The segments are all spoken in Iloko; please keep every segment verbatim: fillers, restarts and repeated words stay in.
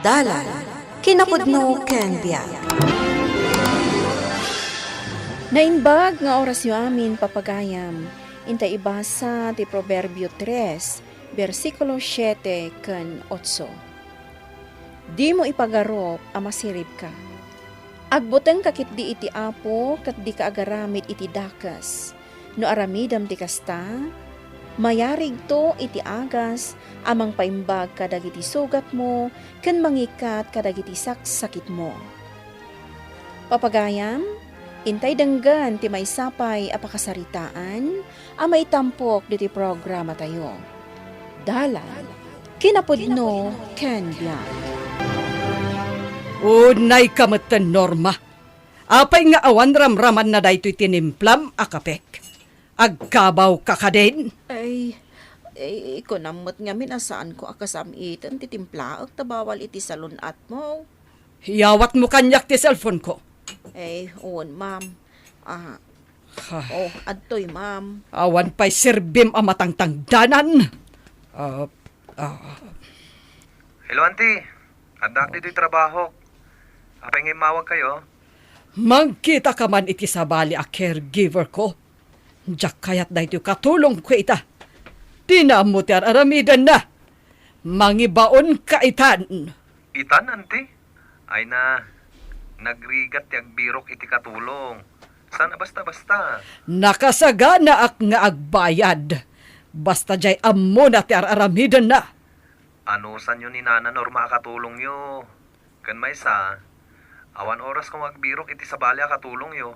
Dalan, kinapudno ken biag. Naimbag nga orasyo amin, papagayam. Intay ibasa ti Proverbio tres, bersikulo siete ken otso. Dimo ipagarup a masiribka. Agbutengka ketdi iti Apo ket dika agaramid iti dakes. No aramidem ti kasta, mayarigto iti agas a mangpaimbag kadagiti sugatmo ken mangikkat kadagiti saksakitmo. Papagayam, intay denggen ti maysa pay a pakasaritaan a maitampok ditoy programatayo. Dalan, kinapudno, ken biag. Unayka metten, Norma. Apay nga awan ramramanna daytoy tinimplam a kapek? Agkabawka kadin? Ay, ay, kunam met ngamin a saanko a kasam-iten ti timplaek ta bawal iti salun-atmo. Iyawatmo kaniak ti cellphone-ko. Eh, wen, ma'am. Ah, Ha. Oh, adtoy, ma'am. Awan pay serbim a matangtangdanan. Ah, ah. Hello, auntie. Addaak ditoy trabaho. Apay nga immawagkayo? Mangkitaka man iti sabali a caregiver-ko. Diak kayat daytoy katulongko ita. Dina ammo ti ar-aramidenna. Mangibaonka itan. Itan, auntie? Ay na, nagrigat ti agbirok iti katulong. Saan a basta-basta? Nakasaganaak nga agbayad. Basta diay ammona ti ar-aramidenna. Anusanyo ni Nana Norma a katulongyo. Ken maysa, awan orasko nga agbirok iti sabali a katulongyo.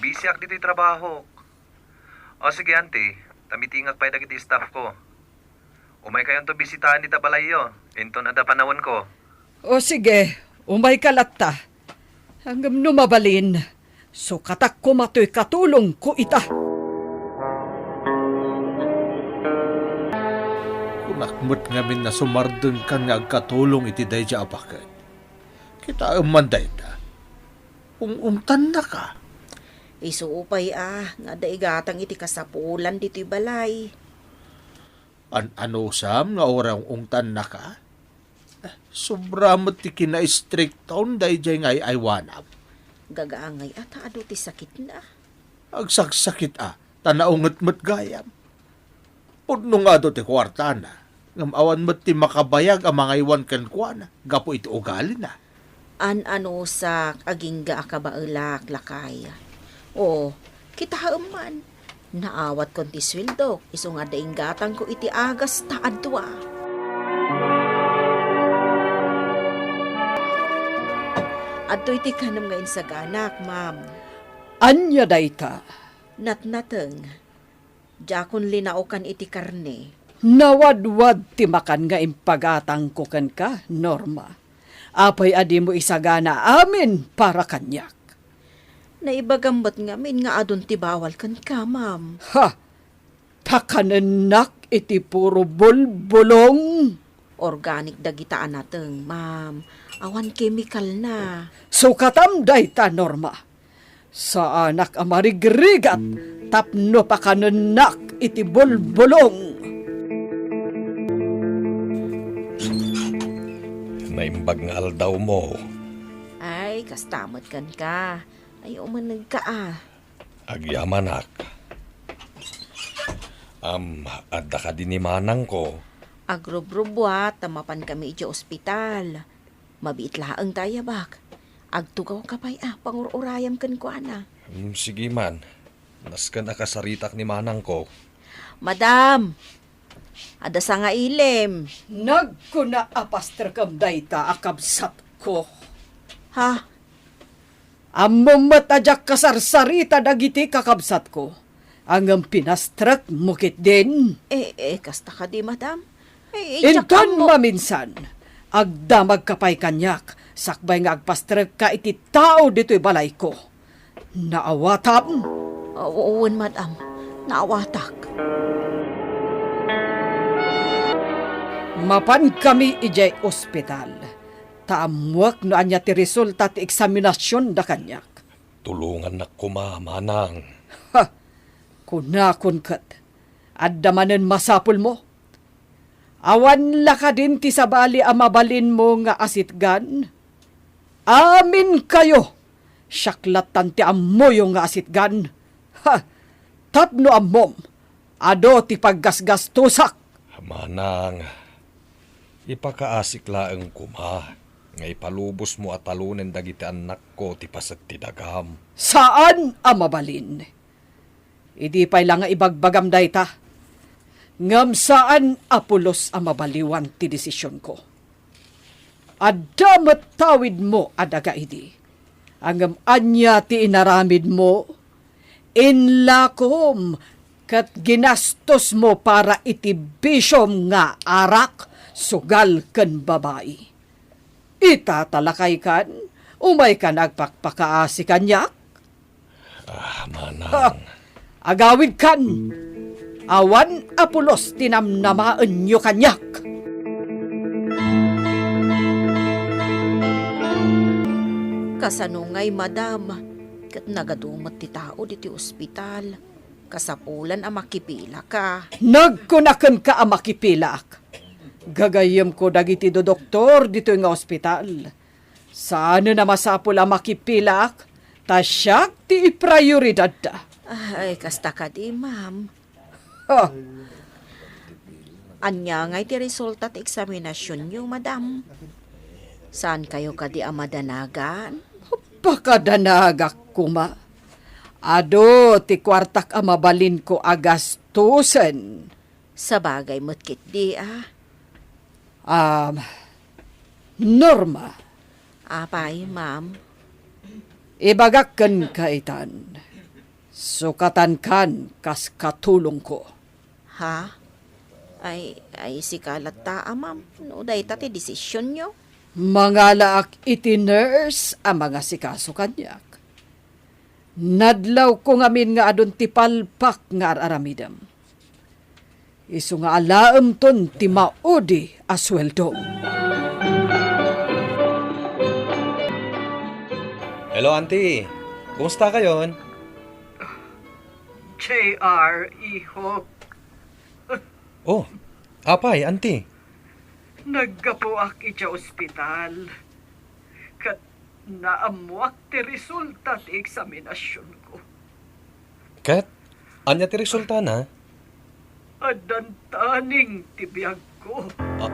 Bisiak ditoy trabahok. O sige, auntie, ta mitingak pay dagiti staff-ko. Umaykayonto bisitaen dita balayyo, inton adda panawenko. O sige, umayka latta. Ngem no mabalin, sukatak koma toy katulongko ita. Kunak met ngamin a sumardengkan nga agkatulong iti daydiay a baket. Kitaem man dayta. Ung-ungtannaka. Isu pay a, nga adda igatang iti kasapulan ditoy balay. An-anusam nga uray ung-ungtannaka? Eh, sobra met ti kinaistrikton daydiay nga ay-aywanam. Gagaangay a ta adu ti sakitna. Agsaksakit a, ta naunget met gayam. Pudno nga adu ti kuartana, ngem awan met ti makabayag a mangaywan kenkuana gapu iti ugalina. An-anusak, agingga a kabaelak, lakay. O, kitaem man. Naawatkon ti sueldok, isu nga adda inggatangko iti agas ta adua. Adtoy ti kanem nga insaganak, ma'am. Ania dayta? Natnateng. Diakon linaokan iti karne. Nawadwad ti makan nga impagatangko kenka, Norma. Apay a dimo isagana amin para kaniak? Naibagam met ngamin nga adun ti bawal kenka, ma'am. Ha! Pakanennak iti puro bulbulong. Organic dagita a nateng, ma'am. Awan kemikalna. Sukatam dayta, Norma. Saanak a marigrigat tapno pakanennak iti bulbulong. Naimbag nga aldawmo. Ay, kasta met kenka. Ay, umanegka a. Agyamanak. Am, adda kadi ni manangko? Agrubrubuat ta mapankami idiay ospital. Mabiit laeng ta ayabak. Agtugawka pay a pangur-urayam kenkuana. Mm, sige man. Nasken a kasaritak ni manangko. Madam! Adda sangailim. Nagkuna a pastrekem dayta a kabsatko. Ha? Ammom met a diak kasarsarita dagiti kakabsatko. Ngem pinastrekmo ketdin. Eh, eh, kasta kadi, madam? Eh, eh, diak Inton ammo. Maminsan, agdamagka pay kaniak, sakbay nga agpastrekka iti tao ditoy balayko. Naawatam? Wen, madam. Naawatak. Mapankami idiay ospital, ta ammoak no ania ti resulta ti eksaminasionda kaniak. Tulongannak koma, manang. Ha! Kunakon ket, adda manen masapulmo? Awan la kadin ti sabali a mabalinmo nga asitgan? Aminkayo! Siak lattan ti ammoyo nga asitgan. Ha! Tapno ammom, adu ti paggasgastosak. Manang, ipakaasik laeng koma nga ipalubosmo a talunen dagiti annakko ti paset ti dagam. Saan a mabalin. Idi pay la nga ibagbagam dayta, ngem saan a pulos a mabaliwan ti desisionko. Adda met tawidmo a daga idi. Ngem ania ti inaramidmo? Inlakom ket ginastosmo para iti bisiom nga arak, sugal ken babai. Ita ta lakay kan, umaykan agpakpakaasi kaniak? Ah, manang. Ha! Agawidkan! Awan a pulos ti namnamaenyo kaniak. Kasano ngay, madam? Ket nagadu met ti tao ditoy ospital. Kasapulan a makipilaka. Nagkuna kenka a makipilak. Gagayyemko dagiti dodoktor ditoy nga ospital. Saanen a masapul a makipilak, ta siak ti iprioridadda. Ay, kasta kadi, ma'am. Ha! Ania ngay ti resulta ti eksaminasionyo, madam? Saankayo kadi a madanagan? Pakadanagak koma. Adu ti kuartak a mabalinko a gastusen. Sabagay met ketdi a. Ah, Norma. Apay, ma'am? Ibagak kenka itan. Sukatankan kas katulongko. Ha? Ay, ay, sika latta a, ma'am. No dayta ti desisionyo? Mangalaak iti nurse a mangasikaso kaniak. Nadlawko ngamin nga adun ti palpak nga ar-aramidem. Isu nga alaemton ti maudi a sueldom. Hello, Auntie. Kumusta kayon? J R, iho. Oh, apay, Auntie? Naggapuak idiay ospital. Ket naammoak ti resulta ti eksaminasionko. Ket ania ti resultana? Addan taneng ti biagko. Ah,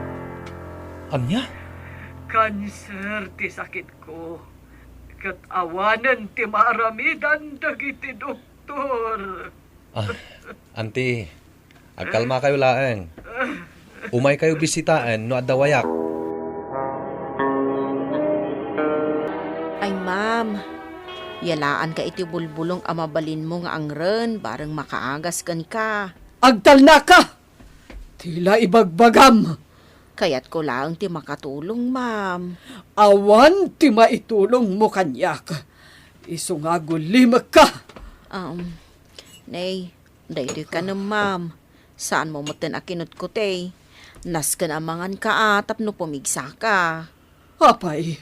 ania? Kanser ti sakitko. Ket awanen ti maaramidan dagiti doktor. Ah, Auntie, agkalmakayo laeng. Umaykayo bisitaen no adda wayak. Ay, ma'am, yalaanka iti bulbulong a mabalinmo nga angren bareng makaagas kenka. Agtalnaka! Ti la ibagbagam! Kayatko laeng ti makatulong, ma'am. Awan ti maitulongmo kaniak. Isu nga agulimekka. Um, Nay, daytoy kanem, ma'am. Saanmo metten a kinutkuti. Nasken a manganka a tapno pumigsaka. Apay,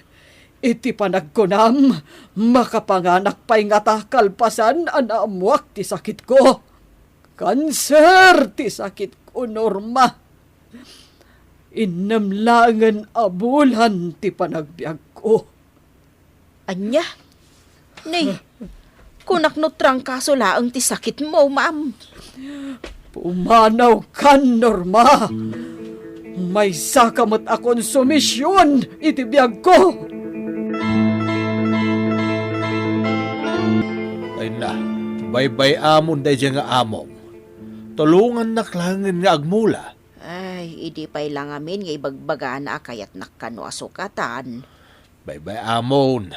iti panagkunam, makapanganak pay ngata kalpasan a naammoak ti sakitko. Kanser ti sakitko, Norma. Innem laengen a bulan ti panagbiagko. Ania? Ni, kunak no trangkaso laeng ti sakitmo, ma'am. Pumanawkan, Norma. Maysaka met a konsumision iti biagko. Ay na, baybay-amon daydiay nga amom. Tulongannak laengen nga agmula. Ay, idi pay la ngamin nga ibagbagana a kayatnak kano a sukatan. Baybay-amon,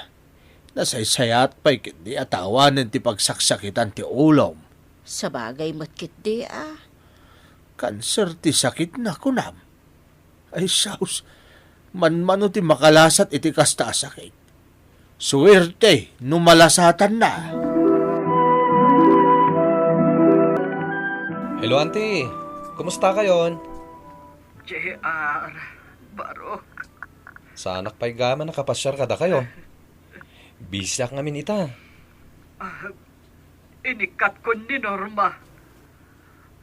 nasaysayat pay ketdi a tawanen ti pagsaksakitan ti ulom. Sabagay met ketdi a. Kanser ti sakitna, kunam. Ay, sus, manmano ti makalasat iti kasta a sakit. Suerte no malasatanna. Hello, Auntie. Kumusta kayon? J R, Barok. Saanak pay gayam a nakapasiar kadakayo. Busyak ngamin ita. Ah, inikkatkon ni Norma.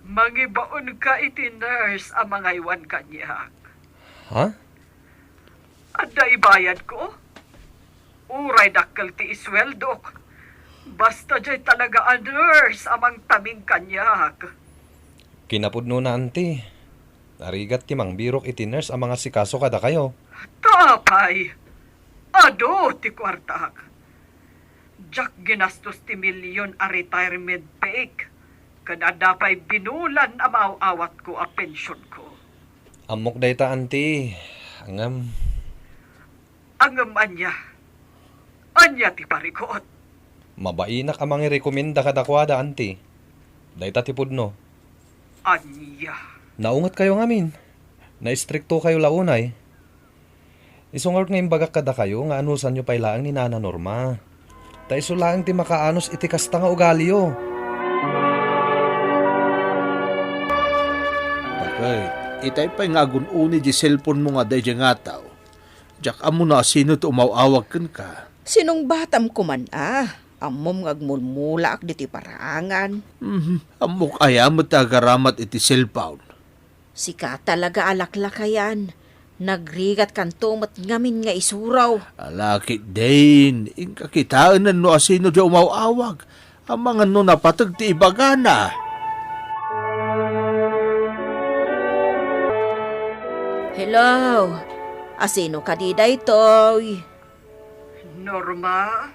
Mangibaonka iti nurse a mangaywan kaniak. Ha? Adda ibayadko? Uray dakkel ti isweldok. Basta diay talaga a nurse a mangtaming kaniak. Kinapudnona, anti. Narigat ti mangbirok iti nurse a mangasikaso kadakayo. Apay, adu ti kuartak. Diak ginastos ti milyon a retirement pay-k, ken adda pay binulan a maaw-awatko a pensionko. Ammok dayta, anti. Ngem, Ngem ania? Ania ti parikut? Mabainak a mangirekomenda kadakuada, anti. Dayta ti pudno. Ania? Naungetkayo ngamin. Naistriktokayo la unay. Isu ngarud nga imbagak kadakayo nga anusanyo pay laeng ni Nana Norma. Ta isu laeng ti makaanus iti kasta nga ugaliyo. Bakit? Itay pay nga agun-uni di cellphone mo nga daydiay nga ataw. Diak ammo no asino ti umaw-awag kenka. Sinungbatam koman a. Ammom nga agmulmulaak ditoy paraangan. Mhm. Ammok aya met ti agaramat iti cellphone. Sika talaga a laklakayan. Nagrigatkanto met ngamin nga isuraw. Ala ketdin, inka kitaen no asino diay umaw-awag. Amangan no napateg ti ibagana. Hello? Asino kadi daytoy? Norma?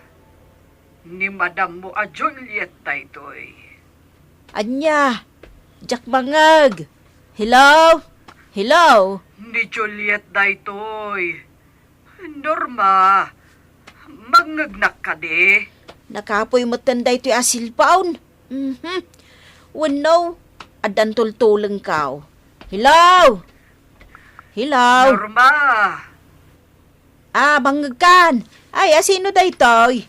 Ni madammo a Juliet daytoy. Ania? Diak bangngeg. Hello? Hello? Ni Juliet daytoy. Norma, mangngegnak kadi? Nakapuy metten daytoy a cellphone. Mhm. Wenno, addan tultulengko. Hello? Hello? Norma! Ah, bangngegkan. Ay, asino daytoy?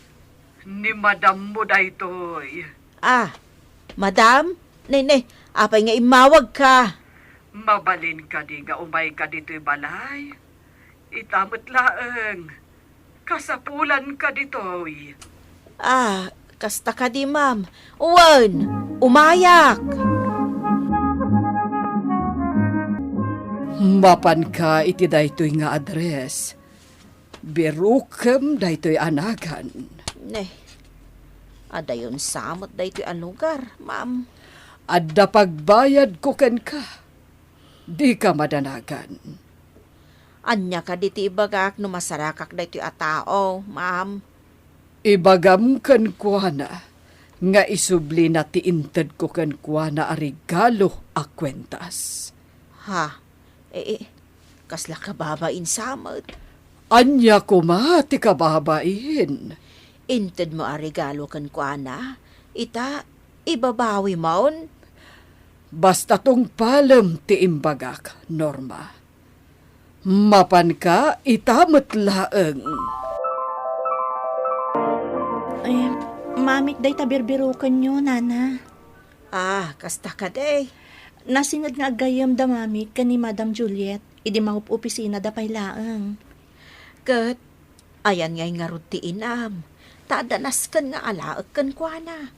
Ni madammo daytoy. Ah, madam? Ne, ne, apay nga immawagka? Mabalin kadi nga umayka ditoy balay? Ita met laeng. Kasapulanka ditoy. Ah, kasta kadi, ma'am. Wen, umayak. Mapanka iti daytoy nga address. Birukem daytoy a nagan. Ne, adayon sa met daytoy a lugar, ma'am. Adda pagbayadko kenka. Dika madanagan. Ania kadi ti ibagak no masarakak daytoy a tao, ma'am? Ibagam kenkuana nga isublina ti intedko kenkuana a regalo a kuentas. Ha? Eh, eh, kasla kababain sa met? Ania koma ti kababain? Intedmo a regalo kenkuana, ita, ibabawimon? Basta tungpalem ti imbagak, Norma. Mapanka ita met laeng. Eh, mamit dayta birbirukenyo, nana. Ah, kasta kadi. Nasinged nga aggayem da mamit ken ni Madam Juliet idi maup-opisinada pay laeng. Ket ayan ngay ngarud ti inam, ta adda nasken nga alaek kenkuana.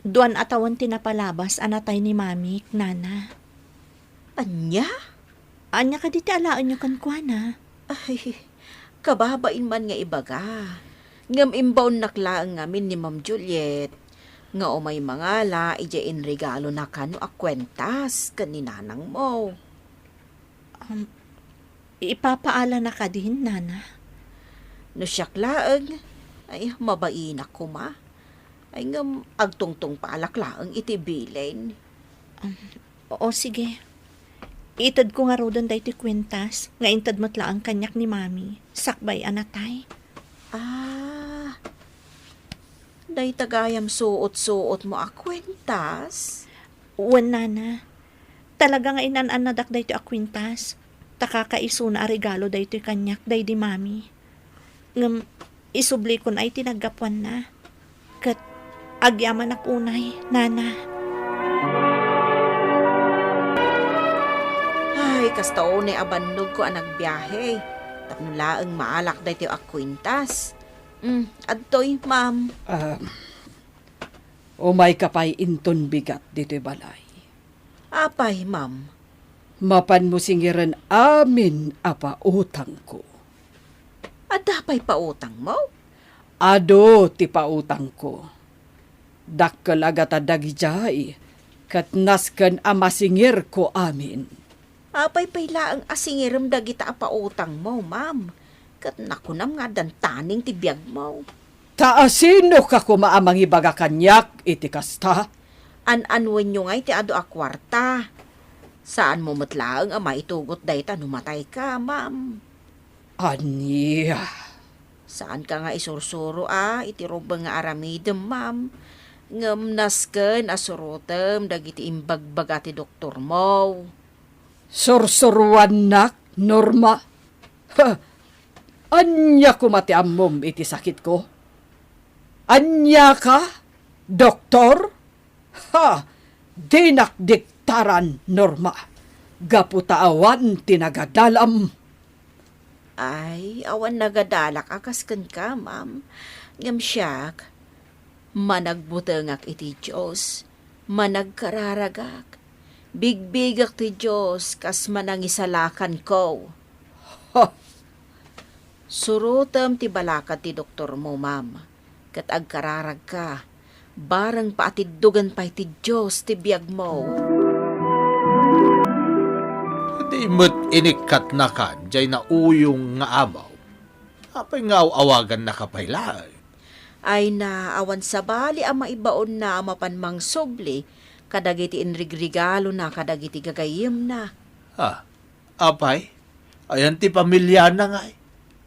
Duan a tawen ti napalabas a natay ni mamik, nana. Ania? Ania kadi ti alaenyo kenkuana? Ay, kababain man nga ibaga. Ngem imbaonnak laeng ngamin ni Ma'am Juliet nga umay mangala idiay inregalona kano a kuentas ken ni nanangmo. Um, ipapaalana kadin, nana? No siak laeng, ay, mabainak koma. Ay, ngem agtungtungpalak laeng iti bilin. Um, oo, sige. Itedko ngaruden daytoy kuentas nga inted met laeng kaniak ni Mami, sakbay a natay. Ah, dayta gayam suot-suotmo a kuentas? Wen, nana. Talaga nga inan-annadak daytoy a kuentas, ta kakaisuna a regalo daytoy kaniak daydi Mami. Ngem isublikon ay ti naggapuanna. Ket agyamanak unay, nana. Ay, kasta unay a bannogko a nagbiahe tapno laeng maalak daytoy a kuentas. Mm, adtoy, ma'am. Ah, umayka pay inton bigat ditoy balay. Apay, ma'am? Mapanmo singiren amin a pautangko. Adda pay pautangmo? Adu ti pautangko. Dakkel a gata dagidiay, ket nasken a masingirko amin. Apay pay laeng a singirem dagita a pautangmo, ma'am? Ket nakunam nga addan taning ti biagmo. Ta asinoka koma a mangibaga kaniak iti kasta? An-anuenyo ngay ti adu a kuarta. Saanmo met laeng a maitugot dayta no matayka, ma'am. Ania? Saanka nga isursuro a iti rumbeng nga aramidem, ma'am. Ngem nasken a surotem dagiti imbagbaga ti doktormo. Sursuruannak, Norma? Ha! Ania koma ti ammom iti sakitko? Aniaka, doktor? Ha! Dinak diktaran, Norma, gapu ta awan ti nagadalam. Ay, awan nagadalak a kas kenka, ma'am. Ngem siak, managbutengak iti Dios, managkararagak. Bigbigak ti Dios kas manangisalakanko. Ha! Surotem ti balakad ti doktormo, ma'am, ket agkararagka, bareng paatiddogen pay ti Dios ti biagmo. Di met inikkatnaka diay nauyong nga amaw. Apay nga aw-awagannaka pay laeng? Ay na, awan sabali a maibaonna a mapan mangsubli kadagiti inrigrigalona kadagiti gagayyemna. Ah, apay? Ayan ti pamiliana ngay?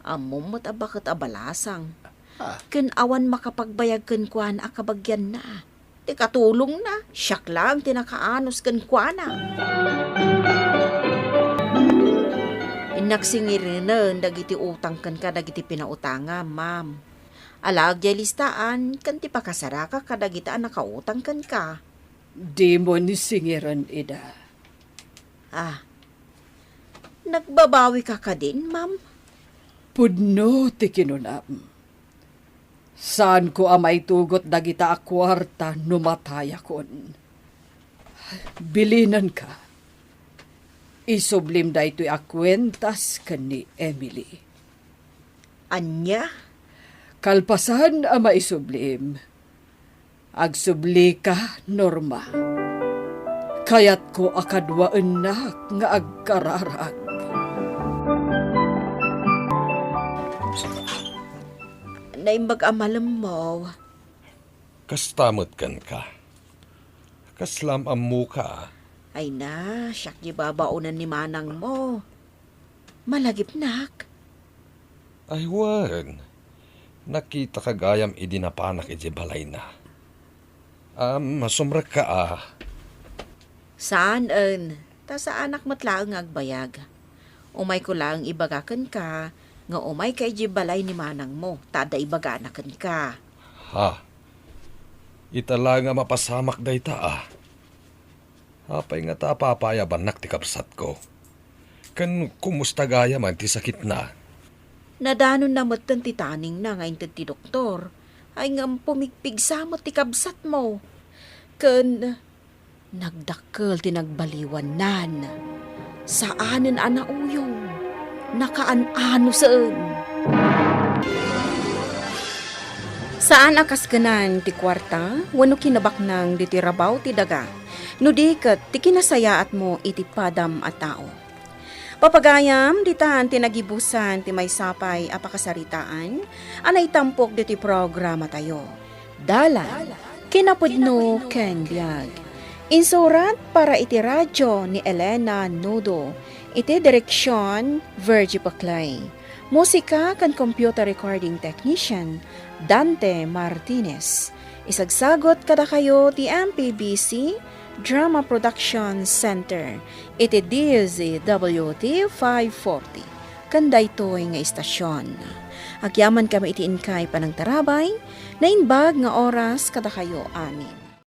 Ammom met a baket a balasang. Ah. Ken awan makapagbayag kenkuana a kabagianna. Ti katulongna, siak laeng ti nakaanus kenkuana. Innak singirenen dagiti utang kenka dagiti pinautangam, ma'am. Alaek diay listaan ken ti pakasarakak kadagita a nakautang kenka. Dimon singiren ida. Ah, nagbabawika kadin, ma'am? Pudno ti kinunam. Saanko a maitugot dagita a kuarta no matayakon. Bilinenka. Isublim daytoy a kuentas ken ni Emily. Ania? Kalpasan a maisublim, agsublika, Norma. Kayatko a kaduaennak nga agkararag. Naimbag a malemmo. Kasta met kenka. Kaslam ammoka. Ay na, siak di babaonan ni manangmo. Malagipnak. Ay wen, nakitaka gayam idi napanak idiay balayna. Am, sumrekka a. Saan, en, ta saanak met laeng nga agbayag. Umayko laeng ibaga kenka nga umayka idiay balay ni manangmo, ta adda ibagana kenka. Ha? Ita laeng a mapasamak dayta a. Apay ngata a papaayabannak ti kabsatko? Ken kumusta gayam ti sakitna? Nadanonna metten ti taningna nga inted ti doktor. Ay ngem pumigpigsa met ti kabsatmo. Ken nagdakkel ti nagbaliwannan. Saanen a nauyong. Nakaan-anusen. Saan a kaskenan ti kuarta wenno kinabaknang ditoy rabaw ti daga, no di ket ti kinasayaatmo iti padam a tao. Papagayam, ditan ti nagibusan ti maysa pay a pakasaritaan a naitampok ditoy programatayo. Dalan, kinapudno ken biag. Insurat para iti radyo ni Elena Nudo. Iti direksion, Virgie Paclay. Musika ken computer recording technician, Dante Martinez. Isagsagut kadakayo ti M P B C Drama Production Center iti D Z W T five forty. Ken daytoy nga istasion. Agyamankami iti inkay panangtarabay, naimbag nga oras kadakayo amin.